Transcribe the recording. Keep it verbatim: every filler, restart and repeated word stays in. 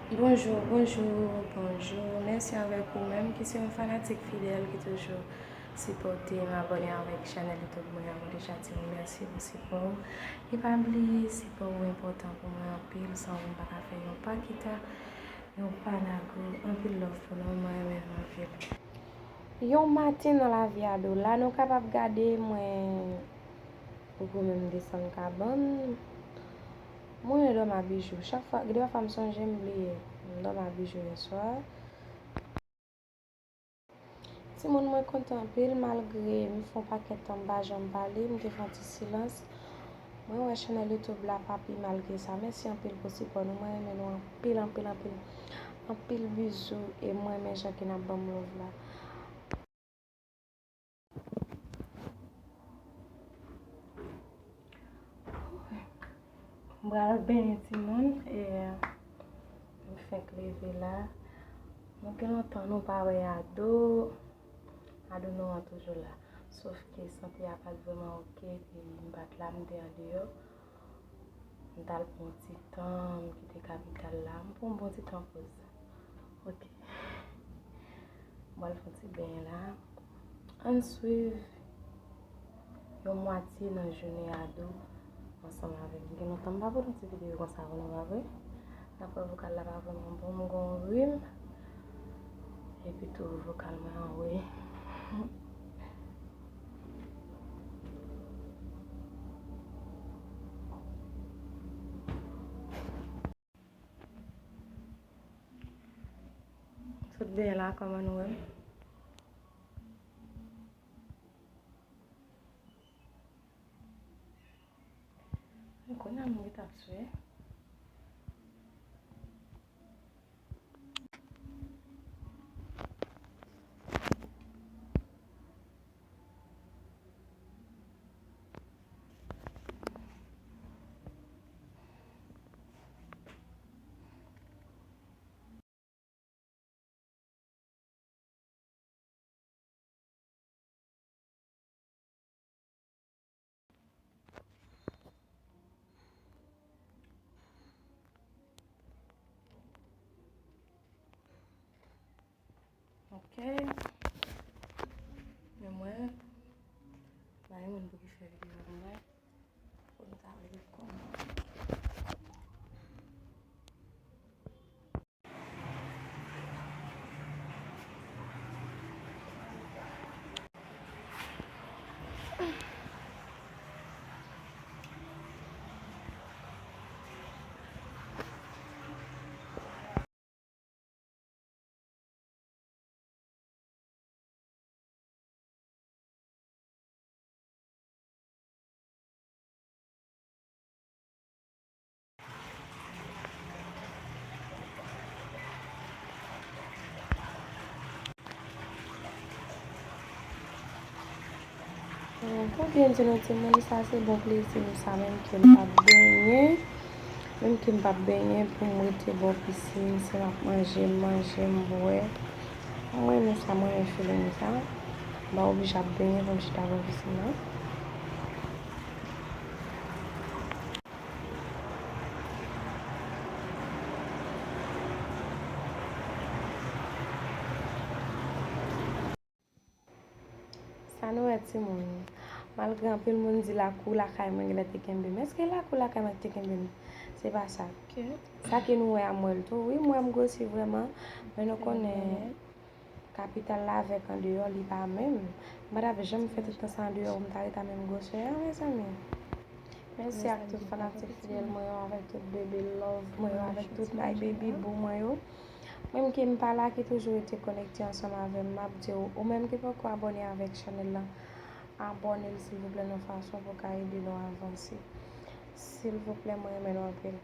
Bonjou, bonjou, bonjou. Mèsi avèk ou menm ki se yon fanatik fidèl ki toujou sipòte m, abòne avèk chanèl YouTube mwen an. Mwen deja di w mèsi pou sipò w. E pa bliye, sipò w enpòtan pou mwen anpil. San ou, m pa ka fè yon pa kita, yon pa nago. Anpil love pou nou, mwen renmen nou anpil. Yon maten nan lavi Ado. La nou kapab gade mwen gwo men m desann kabann. Mwen dòmi a Bijou. Chak fwa, gen de fwa m sonje m bliye. M dòmi a Bijou yèswa. Timoun, mwen kontan anpil, malgre m fè yon pakèt tan m pa janm pale, m te fè yon ti silans. Mwen wè chanèl YouTube la pa pi mal ke sa. Mèsi anpil pou sipò nou. Mwen renmen nou anpil, anpil, anpil. Anpil bizou e mwen renmen jan ke n ap ban m love la. M pral benyen timoun e m fenk leve la. Nou gen lontan nou pa wè Ado. Ado nou an toujou la. Sof ke sante a pa t vrèman oke, epi m pa t la, m te andeyò. M t al pran yon ti tan, m kite kapital la. M pran yon bon ti tan poz. Ok. M pral fè yon ti benyen la. Ann swiv yon mwatye nan jounen Ado ansanm avè m. Gen lontan m pa pote yon ti videyo konsa pou nou, pa vre? N ap wè vokal la pa vrèman bon, m gon rim. Epi tou vokal mwen an, wi. Sot benyen la, kòman nou wè m? Kounye a m gentan swe. Ok. Men mwen, pa gen moun pou ki fè videyo pou mwen. Pou m ta rive kòm. Bon, pou byen di nou, timoun, sa se bon plezi m sa, menm ke m p ap benyen. Menm ke m p ap benyen, pou m rete bò pisin, si m ap manje, m manje, m bwè. Mwen renmen sa, mwen renmen feeling sa. M pa oblije ap benyen pou m chita bò pisin nan. Sa nou wè, timoun. Malgre anpil moun di lakou lakay mwen genlè te kenbe m. Èske lakou lakay mwen te kenbe m? Se pa sa. Ok. Sa ke nou wè a, m wè l tou. Wi, m wè m gwosi vrèman. Men nou konnen kapital la avèk andeyò, li pa menm. M pa t ap janm fè tout tan sa andeyò pou m ta ret a menm gwosè a, mezanmi. Mèsi ak tout fanatik fidèl mwen yo, avèk tout bebe love mwen yo, avèk tout my baby boo mwen yo. Menm ke m pa la, ki toujou rete konekte ansanm avè m, m ap di w, ou menm ki poko abòne avèk chanèl la, abòne l silvouplè, nan fason pou ka ede nou avanse. Silvouplè, mwen renmen nou anpil.